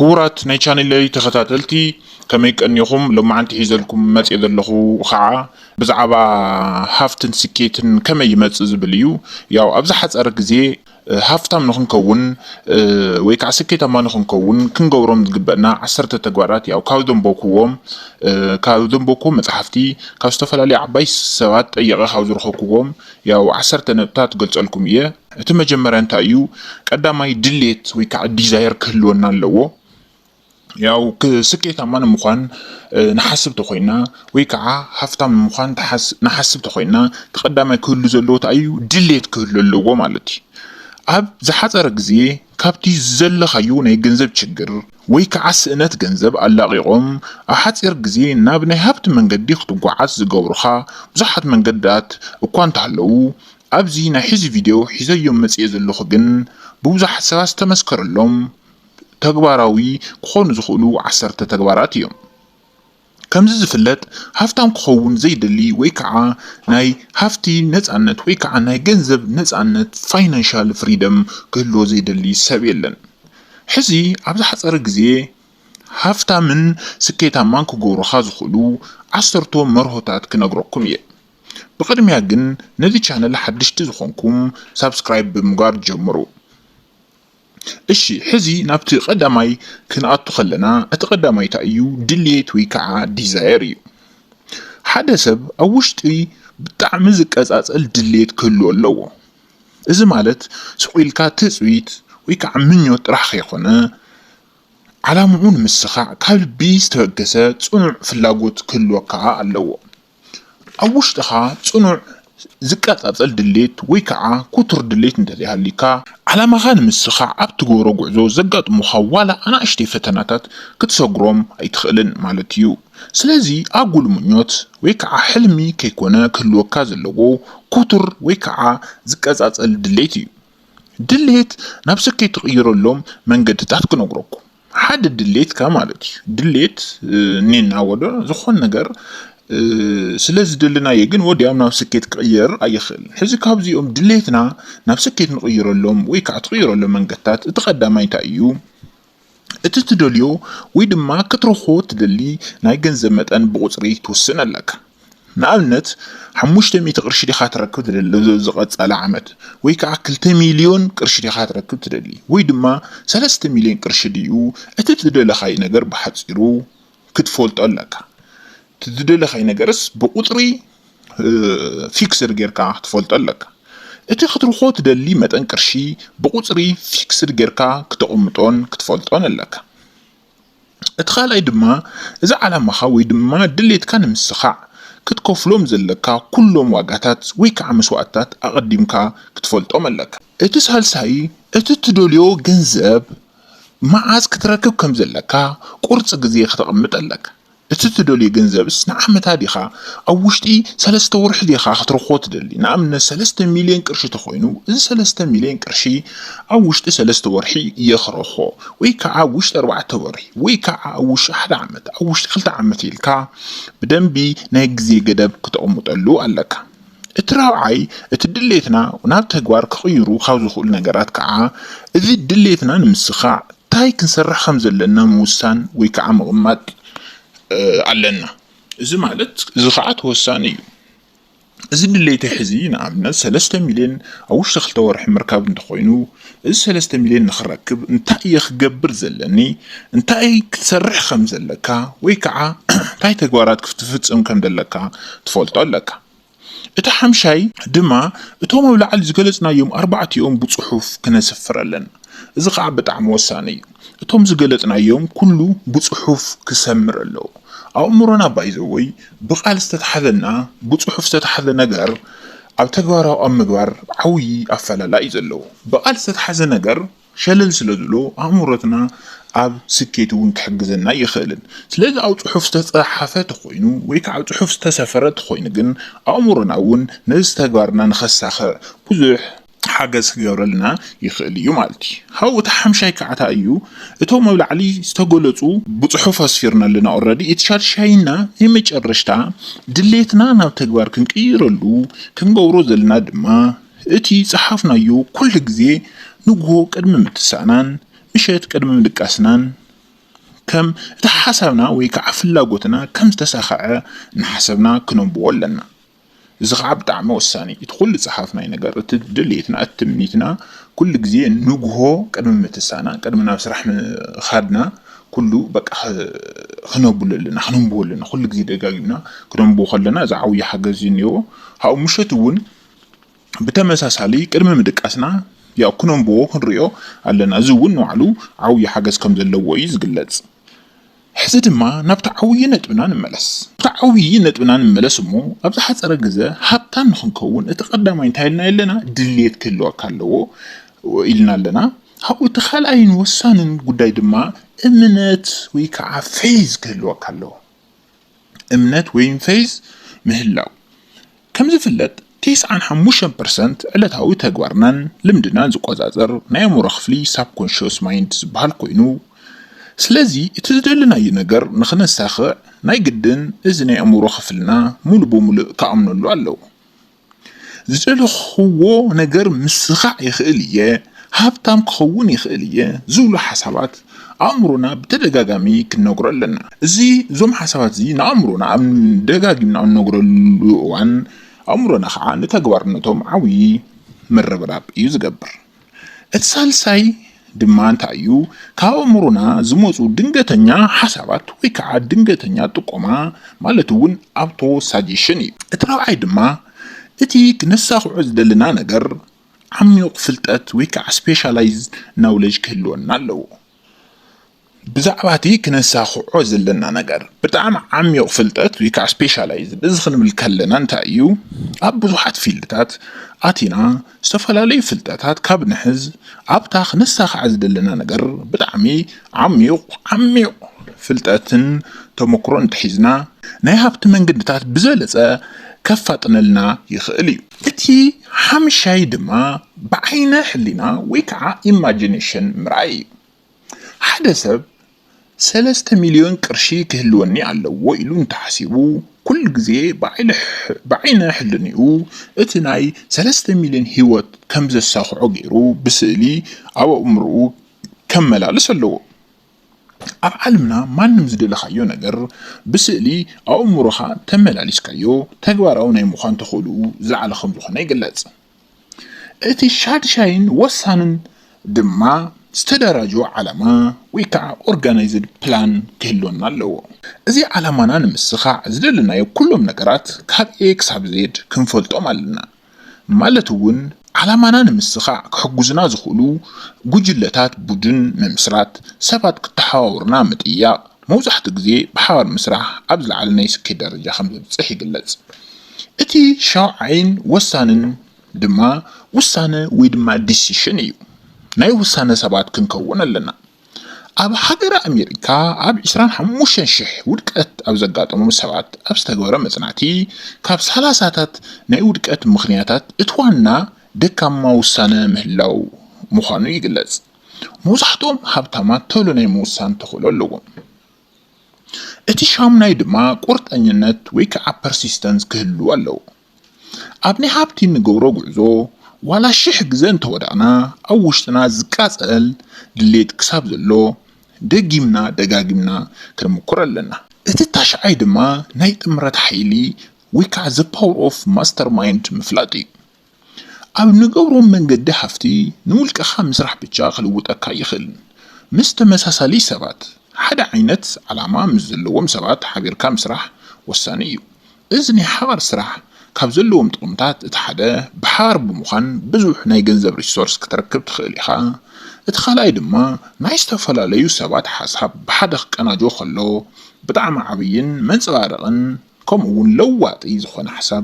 ክቡራት ናይ ቻነለይ ተኸታተልቲ፣ ከመይ ቀኒኹም? ሎማዓንቲ ሒዘልኩም መፅየ ዘለኹ ኸዓ ብዛዕባ ሃፍትን ስኬትን ከመይ ይመፅእ ዝብል እዩ። ያው ኣብ ዝሓፀረ ግዜ፣ እ፣ ሃፍታም ንኽንከውን፣ እ፣ ወይ ከዓ ስኬታማ ንኽንከውን ክንገብሮም ዝግበእና ዓሰርተ ተግባራት፣ ያው ካብ ዘንበብኩዎም፣ እ፣ ካብ ዘንበብኩዎም መፅሓፍቲ፣ ካብ ዝተፈላለዩ ዓባይ ሰባት ጠይቐ ካብ ዝረኸብኩዎም፣ ያው ዓሰርተ ነጥብታት ክገልፀልኩም እየ። እቲ መጀመርያ እንታይ እዩ? ቀዳማይ ድሌት ወይ ከዓ ዲዛየር ክህልወና ኣለዎ። ያው ክ-፣ ስኬታማ ንምዃን፣ እ፣ ንሓስብ ተኾይና ወይ ከዓ ሃፍታም ንምዃን ትሓስ-፣ ንሓስብ ተኾይና፣ እቲ ቀዳማይ ክህሉ ዘለዎ እንታይ እዩ? ድሌት ክህሉ ኣለዎ ማለት እዩ። ኣብ ዝሓፀረ ግዜ ካብቲ ዘለኻዮ ናይ ገንዘብ ችግር ወይ ከዓ ስእነት ገንዘብ ኣላቒቖም ኣብ ሓፂር ግዜ ናብ ናይ ሃብቲ መንገዲ ክትጓዓዝ ዝገብሩኻ ብዙሓት መንገድታት እኳ እንተሃለዉ፣ ኣብዚ ናይ ሕዚ ቪድዮ ሒዘዮም መፅየ ዘለኹ ግን ብብዙሓት ሰባት ዝተመስከረሎም ተግባራዊ ክኾኑ ዝኽእሉ ዓሰርተ ተግባራት እዮም። ከምዚ ዝፍለጥ፣ ሃፍታም ክኸውን ዘይደሊ ወይ ከዓ ናይ ሃፍቲ ነፃነት ወይ ከዓ ናይ ገንዘብ ነፃነት፣ ፋይናንሻል ፍሪደም፣ ክህልዎ ዘይደሊ ሰብ የለን። ሕዚ ኣብ ዝሓፀረ ግዜ ሃፍታምን ስኬታማን ክገብሩኻ ዝኽእሉ ዓሰርተ መርሆታት ክነግረኩም እየ። ብቕድሚያ ግን ነዚ ቻነል ሓድሽቲ ዝኾንኩም ሳብስክራይብ ብምግባር ጀምሩ። እሺ፣ ሕዚ ናብቲ ቀዳማይ ክንኣቱ ከለና፣ እቲ ቀዳማይ እንታይ እዩ? ድሌት ወይ ከዓ ዲዛየር እዩ። ሓደ ሰብ ኣብ ውሽጢ ብጣዕሚ ዝቀጻጸል ድሌት ክህልዎ ኣለዎ። እዚ ማለት ስቕ ኢልካ ትጽቢት ወይ ከዓ ምኞት ጥራሕ ከይኮነ፣ ዓላምኡ ንምስኻዕ ካብ ልቢ ዝተበገሰ ጽኑዕ ፍላጎት ክህልወካ ኣለዎ። ኣብ ውሽጥኻ ጽኑዕ ዝቀጻጸል ድሌት ወይ ከዓ ክቱር ድሌት እንተዘይሃልዩካ፣ ዓላማኻ ንምስኻዕ ኣብ ትገብሮ ጉዕዞ ዘጋጥሙኻ ዋላ ኣናእሽተይ ፈተናታት ክትሰግሮም ኣይትኽእልን ማለት እዩ። ስለዚ ኣጉል ምኞት ወይ ከዓ ሕልሚ ከይኮነ ክህልወካ ዘለዎ ክቱር ወይ ከዓ ዝቀጻጸል ድሌት እዩ። ድሌት ናብ ስኬት ትቕይረሎም መንገድታት ክነግረኩም። ሓደ ድሌትካ ማለት እዩ። ድሌት፣ እ፣ እኔና ወዶ ዝኾን ነገር፣ እ፣ ስለ ዝደለናዮ ግን ወዲያም ናብ ስኬት ክቕየር ኣይኽእልን። ሕዚ ካብዚኦም ድሌትና ናብ ስኬት ንቕይረሎም ወይ ከዓ ትቕይረሎም መንገድታት እቲ ቀዳማይ እንታይ እዩ? እቲ ትደልዮ ወይ ድማ ክትረኽቦ ትደሊ ናይ ገንዘብ መጠን ብቑጽሪ ትውስን ኣለካ። ንኣብነት፣ ሓሙሽተ ሚእቲ ቅርሺ ዲኻ ትረክብ ትደሊ ዝ-፣ ዝቐጸለ ዓመት፣ ወይ ከዓ ክልተ ሚልዮን ቅርሺ ዲኻ ትረክብ ትደሊ፣ ወይ ድማ ሰለስተ ሚልዮን ቅርሺ ድዩ? እቲ ዝደለኻዮ ነገር ብሓጺሩ ክትፈልጦ ኣለካ። እቲ ዝደለኻዮ ነገርስ ብቑጽሪ፣ እ፣ ፊክስድ ጌርካ ክትፈልጦ ኣለካ። እቲ ክትርኽቦ ትደሊ መጠን ቅርሺ ብቑጽሪ ፊክስድ ጌርካ ክተቕምጦን ክትፈልጦን ኣለካ። እቲ ካልኣይ ድማ፣ እዚ ዓላማኻ ወይ ድማ ድሌትካ ንምስኻዕ ክትከፍሎም ዘለካ ኩሎም ዋጋታት ወይ ከዓ መስዋእትታት ኣቐዲምካ ክትፈልጦም ኣለካ። እቲ ሳልሳይ፣ እቲ ትደልዮ ገንዘብ መዓዝ ክትረክብ ከም ዘለካ ቁርፂ ግዜ ክተቕምጥ ኣለካ። እቲ ትደልዮ ገንዘብስ ንዓመታ ዲኻ ኣብ ውሽጢ ሰለስተ ወርሒ ዲኻ ክትረኽቦ ትደሊ? ንኣብነት ሰለስተ ሚልዮን ቅርሺ ተኾይኑ፣ እዚ ሰለስተ ሚልዮን ቅርሺ ኣብ ውሽጢ ሰለስተ ወርሒ እየ ክረኽቦ፣ ወይ ከዓ ኣብ ውሽጢ ኣርባዕተ ወርሒ፣ ወይ ከዓ ኣብ ውሽጢ ሓደ ዓመት፣ ኣብ ውሽጢ ክልተ ዓመት ኢልካ ብደንቢ ናይ ግዜ ገደብ ክተቕምጠሉ ኣለካ። እቲ ራብዓይ፣ እቲ ድሌትና ናብ ተግባር ክቕይሩ ካብ ዝኽእሉ ነገራት ከዓ፣ እዚ ድሌትና ንምስኻዕ እንታይ ክንሰርሕ ከም ዘለና ምውሳን ወይ ከዓ ምቕማጥ፣ እ፣ ኣለና። እዚ ማለት፣ እዚ ከዓ ተወሳኒ እዩ። እዚ ድሌተይ ሕዚ ንኣብነት ሰለስተ ሚልዮን ኣብ ውሽጢ ክልተ ወርሒ ምርካብ እንተኾይኑ፣ እዚ ሰለስተ ሚልዮን ንኽረክብ እንታይ እየ ክገብር ዘለኒ? እንታይ ክትሰርሕ ከም ዘለካ ወይ ከዓ እንታይ ተግባራት ክትፍጽም ከም ዘለካ ትፈልጦ ኣለካ። እቲ ሓምሻይ ድማ እቶም ኣብ ላዕሊ ዝገለጽናዮም ኣርባዕቲኦም ብጽሑፍ ክነስፍር ኣለና። እዚ ከዓ ብጣዕሚ ወሳኒ እዩ። እቶም ዝገለጽናዮም ኩሉ ብጽሑፍ ክሰምር ኣለዎ። ኣእምሮና ባይዘወይ ብቓል ዝተትሓዘና፣ ብጽሑፍ ዝተትሓዘ ነገር ኣብ ተግባራዊ ኣብ ምግባር ዓብዪ ኣፈላላይ እዩ ዘለዎ። ብቓል ዝተትሓዘ ነገር ሸለል ስለ ዝብሎ ኣእምሮትና ኣብ ስኬት እውን ክሕግዘና ይኽእልን። ስለዚ ኣብ ጽሑፍ ዝተጸሓፈ ተኾይኑ ወይ ከዓ ኣብ ጽሑፍ ዝተሰፈረ ተኾይኑ ግን ኣእምሮና እውን ነዚ ተግባርና ንኸሳኽዕ ብዙሕ ሓገዝ ክገብረልና ይኽእል እዩ ማለት እዩ። ሃው እቲ ሓምሻይ ከዓ እንታይ እዩ? እቶም ኣብ ላዕሊ ዝተገለጹ ብጽሑፍ ኣስፊርና ኣለና ኦረዲ። እቲ ሻድሻይና ናይ መጨረሽታ ድሌትና ናብ ተግባር ክንቅይረሉ ክንገብሮ ዘለና ድማ እቲ ጸሓፍናዮ ኩሉ ግዜ ንግሆ ቅድሚ ምትሳእናን ምሸት ቅድሚ ምድቃስናን ከም እቲ ሓሳብና ወይ ከዓ ፍላጎትና ከም ዝተሳኸዐ እናሓሰብና ክነንብቦ ኣለና። እዚ ከዓ ብጣዕሚ ወሳኒ፣ እቲ ኩሉ ፀሓፍናይ ነገር፣ እቲ ድሌትና፣ እቲ ትምኒትና ኩሉ ግዜ ንግሆ ቅድሚ ምትሳና፣ ቅድሚ ናብ ስራሕ ምኻድና ኩሉ በቃ ክነብሎ ኣለና፣ ክነንብቦ ኣለና። ኩሉ ግዜ ደጋጊምና ክነንብቦ ከለና እዚ ዓብዪ ሓገዝ እዩ እኒኦ። ካብኡ ምሸት እውን ብተመሳሳሊ ቅድሚ ምድቃስና ያው ክነንብቦ ክንሪኦ ኣለና። እዚ እውን ንባዕሉ ዓብዪ ሓገዝ ከም ዘለዎ እዩ ዝግለጽ። ሕዚ ድማ ናብቲ ዓብዪ ነጥብና ንመለስ። ናብቲ ዓብዪ ነጥብና ንመለስ እሞ ኣብ ዝሓጸረ ግዘ ሃብታም ንኽንከውን እቲ ቀዳማይ እንታይ ኢልና ኣለና? ድሌት ክህልወካ ኣለዎ ኢልና ኣለና። ካብኡ እቲ ካልኣይን ወሳንን ጉዳይ ድማ እምነት ወይ ከዓ ፌዝ ክህልወካ ኣለዎ። እምነት ወይም ፌዝ ምህላው። ከም ዝፍለጥ ተስዓን ሓሙሽተን ፐርሰንት ዕለታዊ ተግባርናን ልምድናን ዝቆጻጸር ናይ ኣእምሮ ክፍሊ ሳብኮንሽስ ማይንድ ዝበሃል ኮይኑ፣ ስለዚ እቲ ዝደለናዮ ነገር ንኽነሳኽዕ ናይ ግድን እዚ ናይ ኣእምሮ ክፍልና ሙሉእ ብሙሉእ ክኣምነሉ ኣለዎ። ዝደለኽዎ ነገር ምስኻዕ ይኽእል እየ፣ ሃብታም ክኸውን ይኽእል እየ ዝብሉ ሓሳባት ኣእምሮና ብተደጋጋሚ ክንነግሮ ኣለና። እዚ እዞም ሓሳባት እዚ ንኣእምሮና ኣብ ደጋጊምና ኣብ እንነግረሉ እዋን ኣእምሮና ከዓ ንተግባርነቶም ዓብዪ ምርብራብ እዩ ዝገብር። እቲ ሳልሳይ ድማ እንታይ እዩ? ካብ ኣእምሮና ዝመፁ ድንገተኛ ሓሳባት ወይ ከዓ ድንገተኛ ጥቆማ ማለት እውን ኣውቶ ሳጀሽን እዩ። እቲ ራብዓይ ድማ እቲ ክነሳኽዖ ዝደለና ነገር ዓሚቕ ፍልጠት ወይ ከዓ ስፔሻላይዝ ናውለጅ ክህልወና ኣለዎ። ብዛዕባ እቲ ክነሳኽዖ ዘለና ነገር ብጣዕሚ ዓሚቕ ፍልጠት ወይ ከዓ ስፔሻላይዝ እዚ ክንብል ከለና እንታይ እዩ? ኣብ ብዙሓት ፊልድታት ኣቲና ዝተፈላለዩ ፍልጠታት ካብ ንሕዝ ኣብታ ክነሳኽዓ ዝደለና ነገር ብጣዕሚ ዓሚቕ ዓሚቕ ፍልጠትን ተመክሮን እንተሒዝና ናይ ሃብቲ መንገድታት ብዝበለፀ ከፋጥነልና ይኽእል እዩ። እቲ ሓምሻይ ድማ ብዓይነ ሕሊና ወይ ከዓ ኢማጂኔሽን ምርኣይ እዩ። ሓደ ሰብ ሰለስተ ሚልዮን ቅርሺ ክህልወኒ ኣለዎ ኢሉ እንተሓሲቡ ኩሉ ግዜ ብዓይነ ሕ- ብዓይነ ሕልንኡ እቲ ናይ ሰለስተ ሚልዮን ህይወት ከም ዘሳኽዖ ገይሩ ብስእሊ ኣብ ኣእምርኡ ከመላልስ ኣለዎ። ኣብ ዓለምና ማንም ዝደለኻዮ ነገር ብስእሊ ኣእምሮኻ ተመላሊስካዮ ተግባራዊ ናይ ምዃን ተኽእልኡ ዝለዓለ ከም ዝኾነ ይግለጽ። እቲ ሻድሻይን ወሳንን ድማ ዝተደራጀወ ዓላማ ወይ ከዓ ኦርጋናይዝድ ፕላን ክህልወና ኣለዎ። እዚ ዓላማና ንምስኻዕ ዝደለናዮ ኩሎም ነገራት ካብ ኤ ክሳብ ዜድ ክንፈልጦም ኣለና። ማለት እውን ዓላማና ንምስኻዕ ክሕጉዝና ዝኽእሉ ጉጅለታት ቡድን ምምስራት፣ ሰባት ክተሓባበሩና ምጥያቕ፣ መብዛሕትኡ ግዜ ብሓባር ምስራሕ ኣብ ዝለዓለ ናይ ስኬት ደረጃ ከም ዘብጽሕ ይግለጽ። እቲ ሻውዓይን ወሳንን ድማ ውሳነ ወይ ድማ ዲሲሽን እዩ። ናይ ውሳነ ሰባት ክንከውን ኣለና። ኣብ ሃገረ ኣሜሪካ ኣብ ዕስራን ሓሙሽተን ሽሕ ውድቀት ኣብ ዘጋጠሞም ሰባት ኣብ ዝተገበረ መጽናዕቲ ካብ ሰላሳታት ናይ ውድቀት ምኽንያታት እቲ ዋና ደካማ ውሳነ ምህላው ምዃኑ ይግለጽ። መብዛሕትኦም ሃብታማት ቶሎ ናይ ምውሳን ተኽእሎ ኣለዎም። እቲ ሻሙናይ ድማ ቁርጠኝነት ወይ ከዓ ፐርሲስተንስ ክህሉ ኣለዎ። ኣብ ናይ ሃብቲ እንገብሮ ጉዕዞ ዋላ ሽሕ ግዘ እንተወደቕና ኣብ ውሽጥና ዝቃፀል ድሌት ክሳብ ዘሎ ደጊምና ደጋጊምና ክንምኩር ኣለና። እቲ ታሽዓይ ድማ ናይ ጥምረት ሓይሊ ወይ ከዓ the power of mastermind ምፍላጥ እዩ። ኣብ ንገብሮ መንገዲ ሃፍቲ ንውልቀኻ ምስራሕ ብቻ ክልውጠካ ይኽእልን ምስ ተመሳሳሊ ሰባት ሓደ ዓይነት ዓላማ ምስ ዘለዎም ሰባት ሓቢርካ ምስራሕ ወሳኒ እዩ። እዚ ናይ ሓባር ስራሕ ካብ ዘለዎም ጥቕምታት እቲ ሓደ ብሓባር ብምዃን ብዙሕ ናይ ገንዘብ ሪሶርስ ክትረክብ ትኽእል ኢኻ። እቲ ካልኣይ ድማ ናይ ዝተፈላለዩ ሰባት ሓሳብ ብሓደ ክቀናጆ ከሎ ብጣዕሚ ዓብይን መንፀባረቕን ከምኡ እውን ለዋጢ ዝኾነ ሓሳብ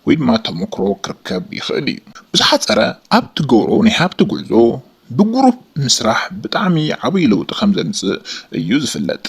ወይ ድማ ተመክሮ ክርከብ ይኽእል እዩ። ብዝሓፀረ ኣብ ትገብሮ ናይ ሃብቲ ጉዕዞ ብግሩፕ ምስራሕ ብጣዕሚ ዓብይ ለውጢ ከም ዘምፅእ እዩ ዝፍለጥ።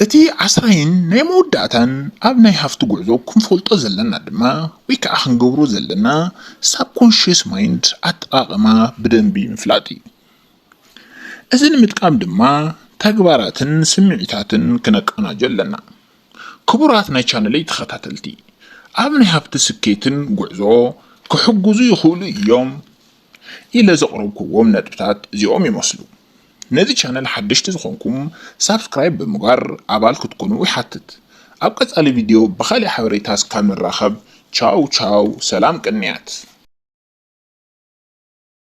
እቲ ዓስራይን ናይ መወዳእታን ኣብ ናይ ሃፍቲ ጉዕዞ ክንፈልጦ ዘለና ድማ ወይ ከዓ ክንገብሮ ዘለና ሳብኮንሽስ ማይንድ ኣጠቓቕማ ብደንቢ ምፍላጥ እዩ። እዚ ንምጥቃም ድማ ተግባራትን ስምዒታትን ክነቀናጆ ኣለና። ክቡራት ናይ ቻነለይ ተኸታተልቲ ኣብ ናይ ሃብቲ ስኬትን ጉዕዞ ክሕግዙ ይኽእሉ እዮም ኢለ ዘቕረብክዎም ነጥብታት እዚኦም ይመስሉ። ነዚ ቻነል ሓደሽቲ ዝኾንኩም ሳብስክራይብ ብምግባር ኣባል ክትኮኑ ይሓትት። ኣብ ቀጻሊ ቪድዮ ብኻሊእ ሓበሬታ እስካብ ንራኸብ፣ ቻው ቻው፣ ሰላም ቅንያት።